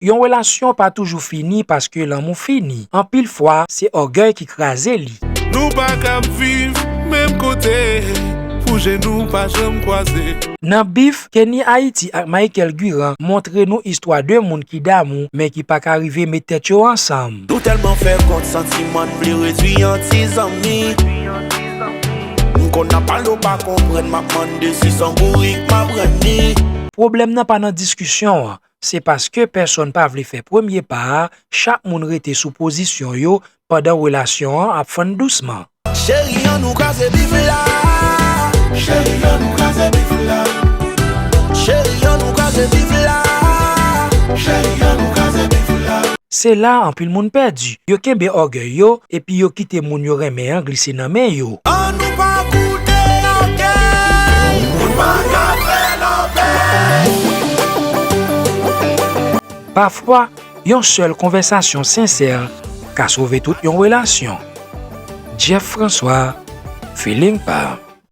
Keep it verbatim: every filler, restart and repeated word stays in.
Yon relasyon pa toujou fini paske lanmou fini. Anpil fwa, se ògèy ki kraze li. Nou pa kab viv menm kote pou je nou pa janm kwaze. Nan Bif, Kenny Haiti ak Michael Guiran montre nou istwa de moun ki damou men ki pa ka rive met tèt yo ansanm. Nou tèlman fè kont santiman n vle redwi an ti zanmi. M konn ap pale w pa konprann, m ap mande si s on bourik m ap rann li. Pwoblèm nan pa nan diskisyon an, se paske pèsonn pa vle fè premye pa a, chak moun rete sou pozisyon yo pandan relasyon an ap fann dousman. Cheri, ann nou kraze bif la. Cheri, ann nou kraze bif la. Cheri, ann nou kraze bif la. Cheri, ann nou kraze bif la. Se la anpil moun pèdi. Yo kenbe ògèy yo epi yo kite moun yo renmen an glise nan men yo. Ann nou pa koute ògèy. Nou pa ka fè lòbèy. Pafwa, yon sèl konvèsasyon sensè ka sove tout yon relasyon. Jeff François, Feeling Pa m.